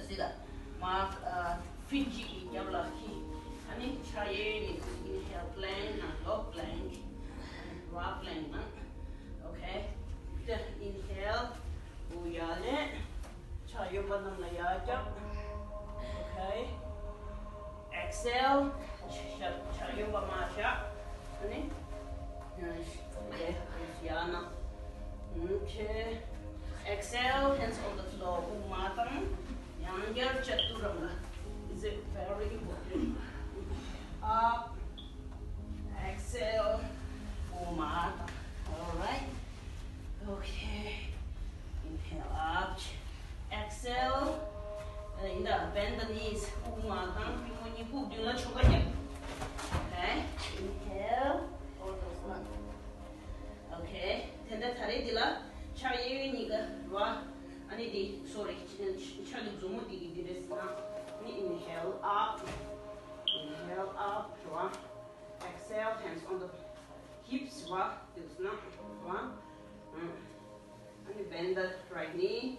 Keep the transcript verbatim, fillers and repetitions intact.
ཟེར་ལ། མར་ཕིཊ་གཅིག་གི་རྒྱབ་ལ་འཁྱེར། ཨ་ནི་ཕྱག་གཡས་གཡོན་གཉིས། inhale plank ནང་ལོགས་plank ར་plank ནང་། okay དེ་inhale འོ་ཡར་ལེན། ཕྱག་གཡོན་པ་གནམ་ལ་ཡར་བཀྱག okay exhale ཕྱག་གཡོན་པ་མར་བཞག་ཨ་ནི་ཡར་ན། okay exhale hands on the floor དབུགས་མར་བཏང་། ཡང་བསྐྱར་ཅ་ཏུ་རང་ག is it very important up exhale དབུགས་མར་བཏང་། alright okay inhale up exhale ཡིན་ད། bend the knees དབུགས་མར་བཏང་། སྤྱི་བོ་གཉིས་པུས་མདུན་ལ་ཆོལ་ཁ་རྒྱབ། okay inhale hold those lungs okay དེ་འདྲ་ད་རེས་འདི་ལ་ཕྱག་གཡས་གཡོན་གཉིས་ཀ་ར། ཨ་ནི་འདི་sorry ཕྱག་གི་མཛུབ་མོ་འདི་གི་འདི་རེད་ཟེར་ན། ཨ་ནི་inhale up inhale up ར། exhale hands on the hips ར། འདི་ཟེར་ན་ར། ཨ་ནི་bend the right knee